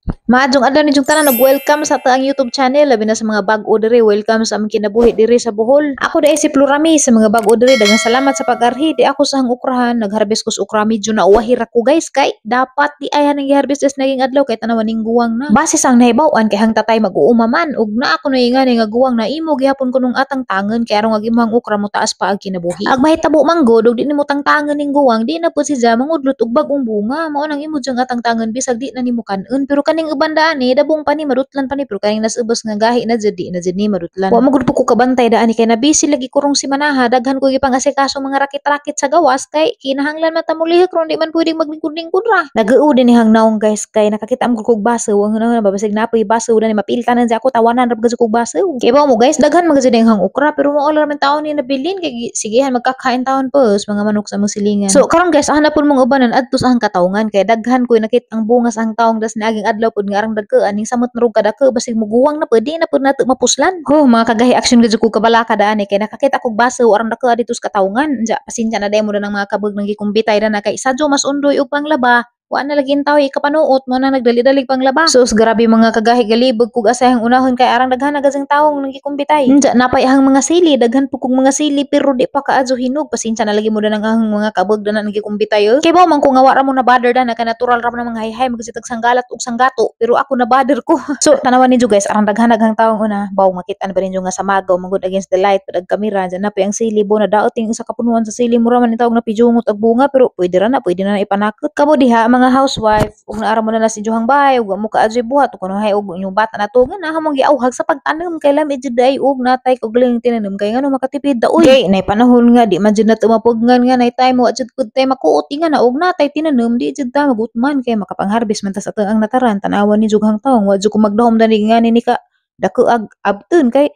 Maadjong adlaw ninyong tanan ug welcome sa ataang YouTube channel, labi na sa mga bag-o diri, welcome sa among kinabuhi diri sa Bohol. Ako diay si Florami. Sa mga bag-o diri, daghang salamat sa pag-arhi. Di ako sa hang okrahan, nagharvest ko sa okra, medyo nauwahi ra ko, guys, kay dapat di ay hanang giharvest is naging adlaw kay tanawan ning guwang na. Base sa ang nahibaw-an kay hang tatay mag-uuma man ug naa ko ngani nga guwang na imo gihapon kunong atang tangan kay aron nga imong okra mo taas pa ang kinabuhi. Ag mahitabo manggod ug di nimo tangtangan ning guwang, di na pud siya mangudlot og bag-ong bunga. Mao nang imo dyang atang tangan bisag di na nimo kan-on, pero kaning uban daan eh, dabong pa ni, madutlan pa ni, pero kaning nasubos nga gahi na jud, di na jud ni madutlan. Wa man gud po ko kabantay daan ni kay nabisi lagi kurong si manaha, daghan ko gipang-asikaso mga rakit-rakit sa gawas kay kinahanglan man ta molihok ron, di man pwedeng maglingkod-lingkod ra. Nag-uo din ni hang naong, guys, kay nakakita am kog baso, ang hunahuna babasig na poy baso na ni mapiltanan siya ako, tawanan ra gud kog baso. Kay ba mo, guys, daghan man gud hang okra pero mao ra man taon ni nabilin kay sigihan magkakain taon pos mga manok sa among silingan. So karon, guys, ana pud mong ubanan adto sa ang katawngan kay daghan ko nakit ang bunga sa ang taong das niaging adlaw pud nga arang dagkaan ning samot na rog kadako basig muguwang na pud di na pud nato mapuslan. Ho, mga kagahi, action gud ko kabalaka daan eh, kay nakakita kog baso arang dako dito sa katawngan. Anja, pasensya na daymo na ng mga kabog nang gikumbitay na kay sadyo mas undoy og panglaba. Wa na lagi tawo ikapanuot mo na nagdali-dali panglaba. Sus, grabe mga kagahi, galibog kog asayang unahon kay arang daghan na gazing taong nagikumbitay. Unja, napay ahang mga sili, daghan po kog mga sili pero di pa kaadyo hinog. Pasensya na lagi mo na ng ahang mga kabog na nagikumbitay. Eh. Kay ba man ko nga wa ra mo na bother na ka natural ra mo na mga hayhay magsitag sanggalat ug sanggato, pero ako na bother ko. So tanawan ninyo, guys, arang daghan naghang taong una, baw makita na ba ninyo nga sa magaw magud against the light pud ag kamera dyan napay ang sili bo na daot ting isa kapunuan sa sili mura man ni tawag na pijungot ag bunga, pero pwede ra na, pwede na ipanakot. Kamo diha mga housewife ug naara mo na na si Johang bahay ug mo kaadyoy buhat ug kuno hay ug inyong bata na to nga na hamong giauhag sa pagtanom kay lami jud ay ug natay og galing tinanom kay ngano makatipid da uy. Kay nay panahon nga di man jud na tumapugnan nga nay time wa jud pud tay makuot nga na og natay tinanom di jud ta magutman kay makapangharvest man tas ato ang nataran. Tanawan ni jughang taong wa jud ko magdahom dani ngani ni ka dako ag abton kay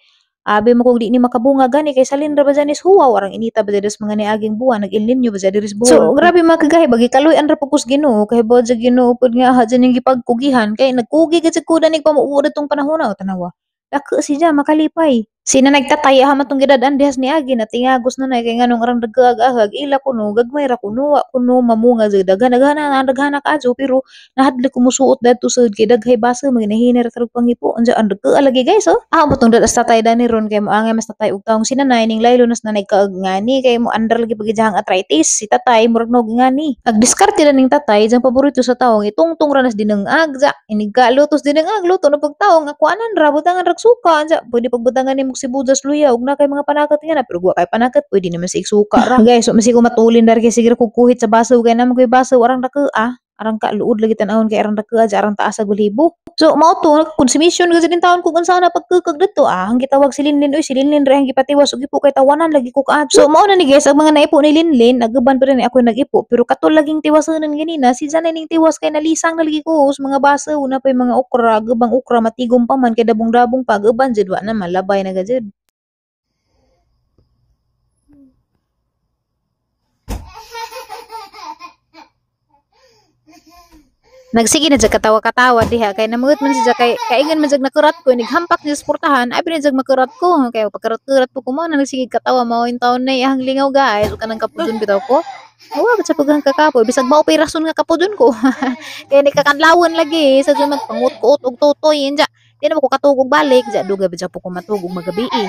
abi mo kung di ni makabunga gani kay salin ra ba dyan is huwaw arang inita ba dyan mga niaging buwan nag El Niño ba dyan diri sa Bohol. So grabe mga kagahi, bagi kaloy an ra pud kus Ginoo kay ba dyan Ginoo pud nga ha dyan yung gipagkugihan kay nagkugi gid ko danig pamuo tong panahon na o tanawa. Dako siya makalipay. Sina nagtataya ha man tong gidad-an dihas niagi na tingagos na nay kay nganong arang dagag ahag ila kuno gagmay ra kuno wa kuno mamunga jud daghan daghan na daghan na kaadyo pero nahadlok ko musuot dadto sa kay daghay basa maginahina ra tarog pangipo. Unsa ang dagko lagi, guys, oh. Ah, mo tong dadas tatay dani ron kay moangay mas tatay og taong sinanay ning laylo nas nanay kaag ngani kay mo andar lagi pagidjahang arthritis si tatay murag nog ngani. Ag diskarte ra ning tatay jang paborito sa taong itungtong ra nas dinengag ja inig ka lutos dinengag luto na pagtaong akuanan ra butangan rag suka anja pwede pagbutangan nimo sibuyas, luya ug na kay mga panakat nga na pero wa kay panakat pwede naman sa suka ra. Guys, so masig ko matulin dari kay sige ra kog kuhit sa baso kay naman koy baso arang dako ah. Arang ka luod lagi tan-awon kay arang dako ah, arang taas ag balahibo. So mao to consumption kasi din taon kung unsa na pagkukag dito ah. Ang gitawag si Linlin oy, si Linlin ra ang gipatiwas og ipo kay tawanan lagi ko kaadto. So mao na ni, guys, ang mga naipo ni Linlin, aguban pa rin ako nag-ipo pero katol laging tiwasanan ganina si Janay ning tiwas kay nalisang na lagi ko sa mga baso na pay mga okra, gubang okra matigom pa man kay dabong-dabong pa guban jud wa na malabay na gajud. Nagsige na jud katawa-katawa diha kay namuot man siya kay kaingon man jud nakurat ko nighampak niya sa portahan ay jud makurat ko kay pagkarat-kurat po ko mo na nagsige katawa mao in taon na iyang lingaw, guys, ug kanang kapudon bitaw ko. Wa ba sa paghang kakapoy bisag mao pay rason nga kapudon ko kay ni kakanlawon lagi sa jud magpangut-kuot og tutoy inja di na ko katugog balik ja dugay ba po ko matugog magabi eh.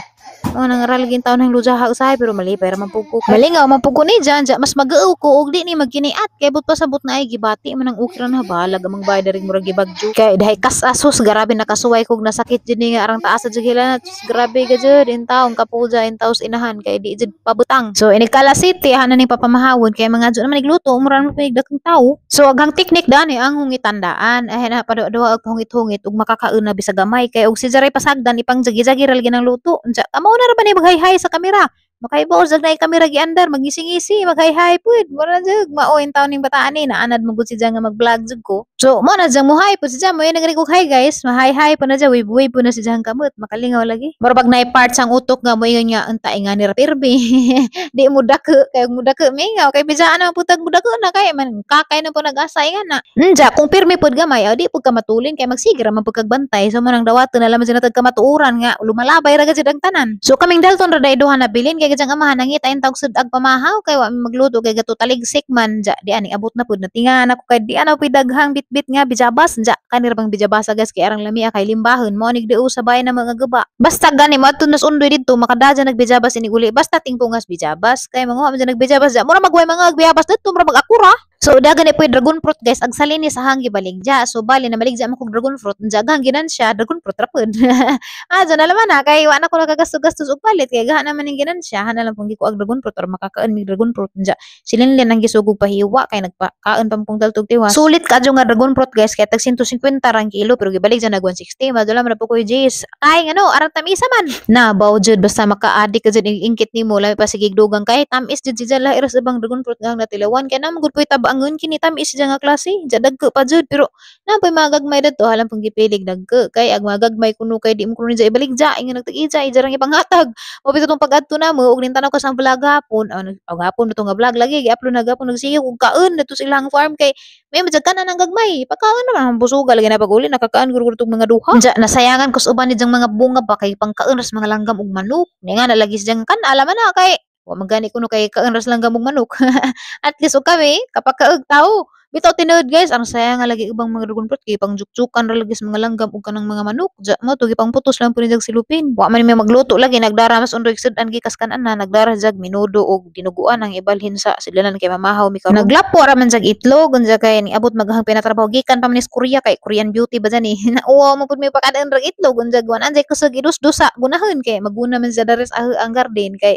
Mao nang ralagin taon ng lujaha usahay pero malipay ra man pud ko. Malingaw man pud ko ni dyan, ja mas magaaw ko og di ni magkiniat kay but pasabot na ay gibati man ang ukra na balag amang bayad ring murag gibagjo. Kay dahi kas asos grabe nakasuway kog nasakit jud ni nga arang taas sa jud grabe ga jud in taong kapuja in taos inahan kay di jud pabutang. So inig Kala City hanan ning papamahawon kay mga adyo naman nigluto mura man pud tao. So aghang teknik dani ang hungitandaan ay na paduwa og hungit-hungit ug makakaon na bisag gamay kay og si Jaray pasagdan ipang jagi-jagi ra lagi ng luto. Unsa kamo na ra ba ni maghay-hay sa kamera? Makaibaw jag na kamera giandar magising-isi maghay-hay pud mura jud mao in taon ning bataan ni naanad mo gud si nga mag-vlog jud ko. So mo na jang muhay pud si mo nagri ko hi, guys, mahay-hay po na jang wave wave po na si jang kamot makalingaw lagi. Mura bag naay part sang utok nga mo ingon nga unta nga ni ra pirmi. Di mo dako kay mo dako mingaw kay bijaan na putag mo dako na kay man kakay na po nag-asa nga na. Unja kung pirmi pud gamay aw di pud ka matulin kay magsige ra man pud kag bantay so mo nang dawaton na lamang jud natag kamatuoran nga lumalabay ra gid ang tanan. So kaming Dalton ra day duha na bilin kay Kay gajang amahan nangita in tawag sud-ag pamahaw kay wa mi magluto kay gato taligsik man ja di ani abot na pud natingahan ako kay di ana puy daghang bitbit nga bijabas ja kanira bang bijabasa guys kay arang lamia kay limbahon mo ni duo sa bahay na mga guba. Basta gani mo adto nas undoy didto makadadya nagbijabas ini uli basta tingpungas bijabas kay manguha man dyan nagbijabas ja mura magway mga bijabas didto mura mag-akura. So dagan ni po'y dragon fruit guys ag salini sa hanggi baligya. So bali na maligya man kog dragon fruit unja gang ginansya dragon fruit ra pud. Ah, na laman na kay wa na ko nakagastos-gastos og palit kay gaha naman ning ginansya hana lang pong gikuag dragon fruit or makakaon mig dragon fruit unja silinlin ang gisugog pahiwa kay nagpakaon pa pong daltog tiwas. Sulit kaadyo nga dragon fruit guys kay tag 150 rang kilo pero gibalik dyan nag 160 madula man na po ko jis. Kay ngano arang tamisa man. Na baw jud basta maka-addict ka jud ingkit nimo lami pa sige dugang kay tamis jud siya lahi ra sa ibang dragon fruit nga natilawan kay naman gud po'y tabangon kini tamis siya nga klase ja dagko pa jud pero naa po'y mga gagmay dadto halang pong gipilig dagko kay ang mga gagmay kuno kay di mo kuno niya ibaligya ingon nagtag-ija ija rang ipanghatag. Mo bitaw tong pag-adto namo og ning tan-aw ko sa vlog hapon og hapon to nga vlog lagi gi-upload na gapon nagsige og kaon didto sa ilang farm kay may majag kanan ang gagmay pagkaon naman ang busuga lagi na pag-uli nakakaon gud tong mga duha. Unja nasayangan ko sa uban ni mga bunga ba kay pangkaon ras mga langgam og manok ni nga na lagi siyang kan alaman na kay wa man gani kuno kay kaon ras langgam og manok. At least og kami kapakaog tawo. Bitaw tinuod guys, ang saya nga lagi ubang mga dragon fruit kay pangjuk-jukan ra lagi sa mga langgam ug kanang mga manok. Ja mo to gipangputos lang pud ni jag silupin. Wa man mi magluto lagi nagdara mas undoy sud-an gikas kanan na nagdara jag minudo og dinuguan ang ibalhin sa silanan kay mamahaw mi karon. Naglapo ra man jag itlog unja kay niabot maghang pinatrabaho gikan pa man ni sa Korea kay Korean beauty ba dyan eh. Nauwaw mo pud mi pakadaan rag itlog unja gwan anjay kusog idus-dusa gunahon kay maguna man siya diri sa ang garden kay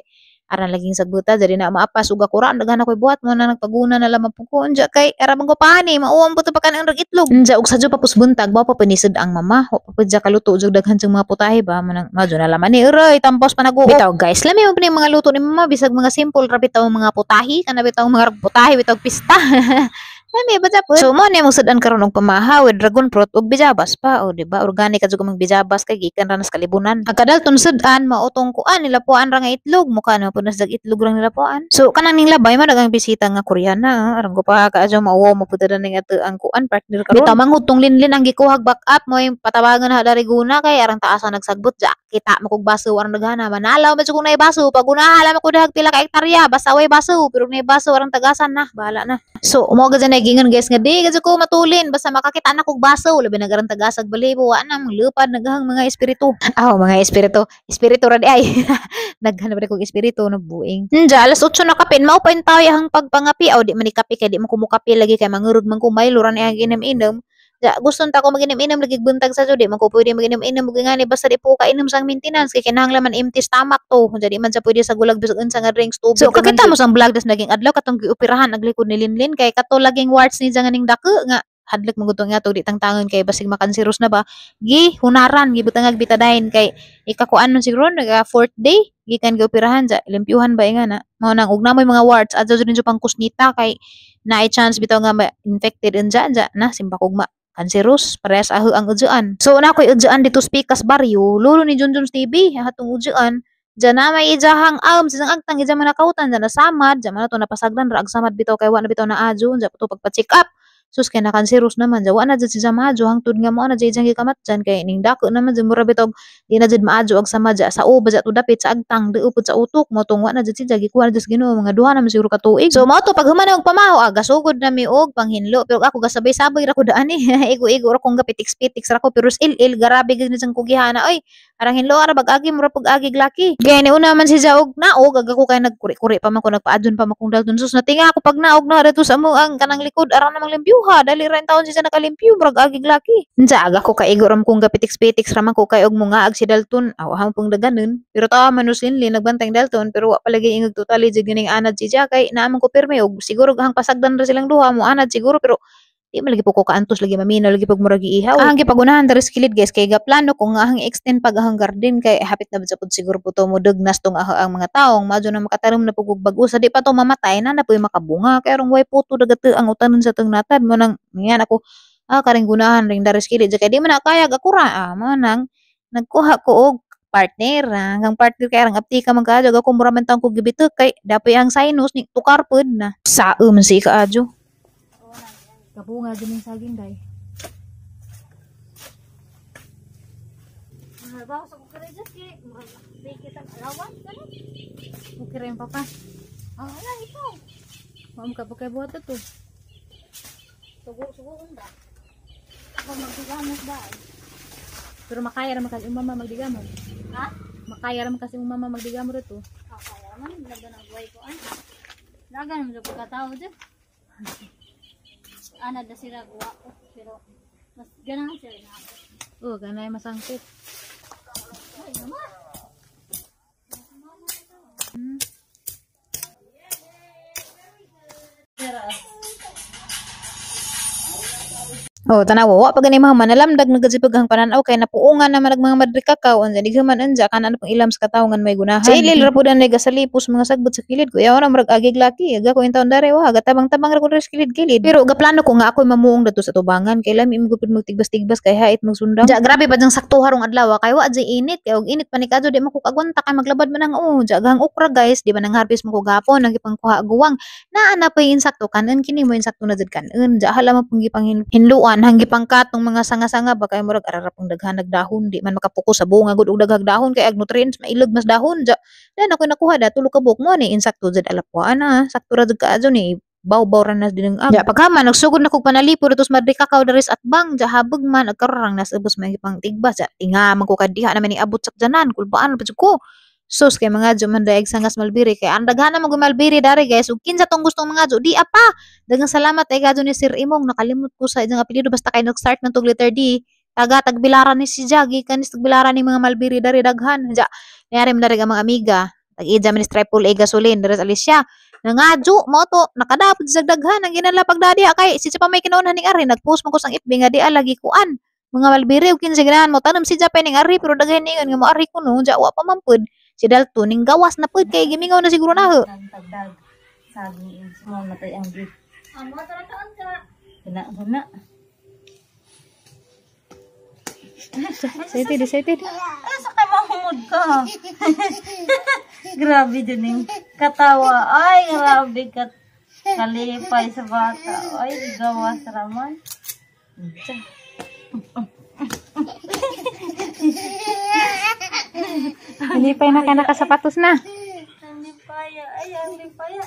aran laging sagbuta jadi na maapas ug akura daghan ako'y buhat mo na nagpaguna na lamang po ko unja kay ara man ko pani mauwam po to pakan ang rag itlog unja og sadyo pa pus buntag ba pa panisod ang mama wa pa pud kaluto jud daghan jud mga putahe ba manang madyo na laman ni uroy tampos pa nag-uok. Bitaw guys lami mo pa mga luto ni mama bisag mga simple ra bitaw mga putahe kana bitaw mga putahe bitaw pista. Lami ba japon? So mo ni mong sud-an karon og pamahaw with dragon fruit ug bijabas pa o di ba organic ka jud mang bijabas kay gikan ra nas kalibunan. Ang kadalton sud-an mao tong kuan nilapuan ra nga itlog mukha na pud nas dag itlog rang nilapuan. So kanang ning labay man ang bisita nga Koreana aron ko pa kaadyo mauwaw mo pud ning ato ang kuan partner karon. Bitaw manghud tong linlin ang gikuhag back up mo yung patawagan na dari guna kay arang taasan nagsagbot ja kita mo kog baso arang daghana manalaw man jud kung naay baso pagunaha lang ko dahag pila ka hektarya basta way baso pero nay baso arang tagasan na bahala na. So mo gud gingon guys nga di gud ko matulin basta makakita na kog baso labi na garang tagasag balibo wa na manglupad naghang mga espiritu. Aw mga espiritu, espiritu ra di ay. Naghan ba kog espiritu no buing. Unja alas 8 na kapin mao pa intaw ang pagpangapi aw di man ni kape kay di man kumukape lagi kay mangurog man ko Milo ra ni ang inom-inom. Ja gusto ta ko maginom-inom lagi buntag sa di man ko pwede maginom-inom ug ngani basta di po kainom sang maintenance kay kinahanglan man empty stomach to. Unja di man sa pwede sa gulag bisag unsa nga drinks tubig. So kakita mo sang vlog das naging adlaw katong gioperahan ag likod ni Linlin kay kato laging warts ni nga ning dako nga hadlok man gud nga to di tangtangon kay basig makanseros na ba gi hunaran gibutangag betadine kay ikakuan man siguro naga fourth day gikan gioperahan ja limpyuhan ba nga na mao nang og namoy mga warts adto jud ninyo pang kusnita kay naay chance bitaw nga ma-infected unja ja na simba kog ma kanseros parehas aho ang udyoan. So na ko'y udyoan dito sa Pikas Barrio, lolo ni Junjun TV, atong udyoan. Diyan na may ijahang am sa agtang ija man nakautan diyan nasamad, diyan man to napasagdan ra ag samad bitaw kay wa na bitaw na adyo, diyan pa to pagpa-check up. Sus kay nakanseros naman diyan wa na jud siya maadyo hangtod nga mo na jud ijang gikamat diyan kay ning dako naman jud mura bitaw di na jud maadyo ag samad diya sa uba diya to dapit sa agtang duo pud sa utok mo tong wa na jud siya gikuha na jud sa Ginoo mga duha naman siguro ka tuig. So mao to pag human og pamahaw gasugod na mi og panghinlo pero ako gasabay-sabay ra ko daan eh. Igo-igo ra kong gapitiks-pitiks ra ko pero il-il garabe gid ni sang kugihana oy. Arang hinlo ara bag-agi mura pug agi laki. Kay ni una man si og naog aga ko kay nagkuri-kuri pa man ko nagpaadyon pa man kong dalton sus natinga ako pag naog na dito sa amo ang kanang likod ara namang limpyuha dali ra taon siya nakalimpyo murag agig laki. Unsa aga ko kaigo ram kong gapitiks-pitiks ra man ko kay og munga ag si Dalton aw ham pong daganon pero tawa man usinli nagbantay Dalton pero wa palagi ingog totally jud ganing anad si siya kay naa man ko pirmi og siguro hang pasagdan ra silang duha mo anad siguro pero di man lagi po ko kaantos lagi maminaw lagi pag murag iihaw. Ang gipagunahan diri sa kilid guys kay gaplano ko nga ang extend pag ahang garden kay hapit na ba pud siguro po to mo dugnas tong aha ang mga taong madyo na makatanom na pug bag-o sa di pa to mamatay na na puy makabunga kay arong way puto dagate ang utanon sa tong natad mo nang niyan ako karing gunahan ring diri sa kilid kay di man na kaya akura mo nang nagkuha ko og partner hanggang partner kay arang aptika man kaadyo ako mura man taong ko gibitok kay dapoy ang sinus ni tukar pud na sao man si kaadyo. Kabunga gining saging day. Trabaho sa kukere dyan, kay murag di kita alawan kani. Okay ra yung papa. Ah, wala ikaw. Wa mo ka pa kay buhat to. Sugo sugo unda. Ako magdigamot ba? Pero makaya ra man kasi yung mama magdigamot. Ha? Makaya ra man kasi yung mama magdigamot ito. Ah, kaya man laga na buhay ko ay. Laga naman sa pagkatao dyan. Ana da sila guwa ko pero mas ganahan sila na ako. Oh, ganay masangkot. Ay, naman. Pero, Oh, tanawa wa pa gani mahuman nalamdag nagajipag ang pananaw kay napuungan naman ang mga madre kakao unsa di human unja kana na pang ilam sa katawo may gunahan. Sa ilil ra pud ang nagasalipos mga sagbot sa kilid ko. Yaw na murag agig laki aga ko intawon dare wa gatabang-tabang ra ko diri sa kilid-kilid. Pero gaplano ko nga ako'y mamuong dato sa tubangan kay lami mo gupod magtigbas-tigbas kay hait magsundang. Ja grabe pa jang sakto harong adlaw kay wa jay init kay og init pa ni kadto di mo ko kagwanta kay maglabad man ang oh. Ja gang okra guys, di ba nang harvest mo ko gapon ang gipangkuha guwang naa na pay insakto kanon kini mo insakto na jud kanon. Ja hala mo pong gipang hinluan hanggi pangkatong mga sanga-sanga ba kay murag arara pong daghan nagdahon di man makapokus sa bunga gud og daghang dahon kay ag nutrients mailog mas dahon ja dan ako nakuha da tulo ka buok mo ni insakto jud alapwaan na sakto ra jud kaadyo ni baw-baw ra na din ang ja paghaman nagsugod na kog panalipo dito sa Madre Cacao diri sa atbang ja habag man agkaroon nas ubos may gipang tigbas ja tinga man ko kadiha naman ni abot sa janan kulbaan pa jud ko. Sus kay mga adyo man daig sangas malbiri kay ang daghan na mag malbiri dari guys ug kinsa tong gustong mga adyo di apa. Daghang salamat ay kadyo ni Sir Imong nakalimot ko sa iyang apelyido basta kay nag-start man tog letter D. Taga tagbilaran ni si Jagi kanis tagbilaran ni mga malbiri dari daghan. Ja nayari man dari ang mga amiga. Tag-ija man ni Triple A gasoline dari sa Alicia. Nangadyo mo to nakadapot sa daghan ang ginala pagdadi kay si pa may kinaunhan ning ari nagpost man ko sang FB nga di lagi kuan. Mga malbiri ug kinsa ganahan mo tanom si Japay ning ari pero daghan ningon nga mo ari kuno ja wa pa man pud. Si Dalton ning gawas na pud kay gimingaw na siguro na ho. Tagdag. Saging mamatay ang beef. Amo tara taon ka. Gana, gana. Excited, excited. Ano sa kay mahumod ka? Grabe din yung katawa. Ay, grabe ka. Kalipay sa bata. Ay, gawas raman. Lipay na ka nakasapatos na. Ang lipaya. Ay, ang lipaya.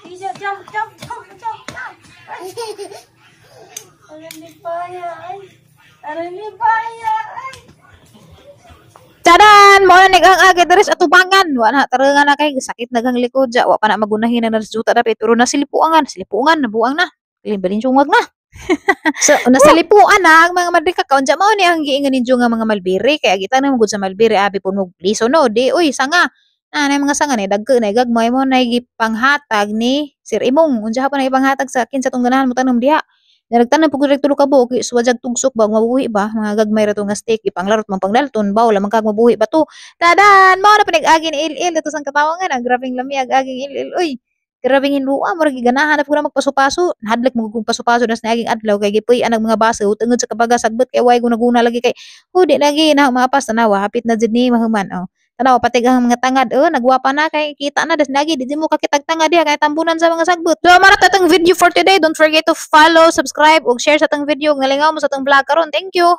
Ay, jump, jump, jump, jump, jump. Ay, ang lipaya. Ay, ang lipaya. Ay. Tadan! Mao na nig ang agi diri sa atubangan. Wa na tarangan na kay sakit nagang likod ja. Wa pa na magunahin na juta dapit pero nasilipuangan, silipuangan nabuang na. Balin sungag na. So nasalipuan na ang mga madre kakao unsa mao ni ang giingon ninyo nga mga malbiri kay agita na gud sa malbiri abi pud mo liso no di uy sanga. Na na mga sanga ni dagko na gagmay mo na gipanghatag ni Sir Imong. Unsa hapon na ipanghatag sa kinsa tong ganahan mo tanom diha. Nagtanom pud ko tulo ka buok wajag tugsok ba mabuhi ba mga gagmay ra to nga steak ipanglarot man pangdalton baw lamang kag mabuhi ba to. Tadan mao na pinag-agi ni Il-il dito sang katawangan ang grabeng lami ag aging Il-il uy. Grabeng hinlua murag giganahan na pud ko na magpaso-paso. Nahadlok mo kung paso-paso nas niaging adlaw kay gipuy-an ang mga baso tungod sa kabaga sagbot kay way guna-guna lagi kay oh di lagi na mga pas tanawa hapit na jud ni mahuman oh. Tanawa patig ang mga tangad oh nagwapa na kay kita na das nagi di mo kakitag tangad diha kay tambunan sa mga sagbot. So mao ra atong video for today. Don't forget to follow, subscribe ug share sa atong video. Nalingaw mo sa atong vlog karon. Thank you.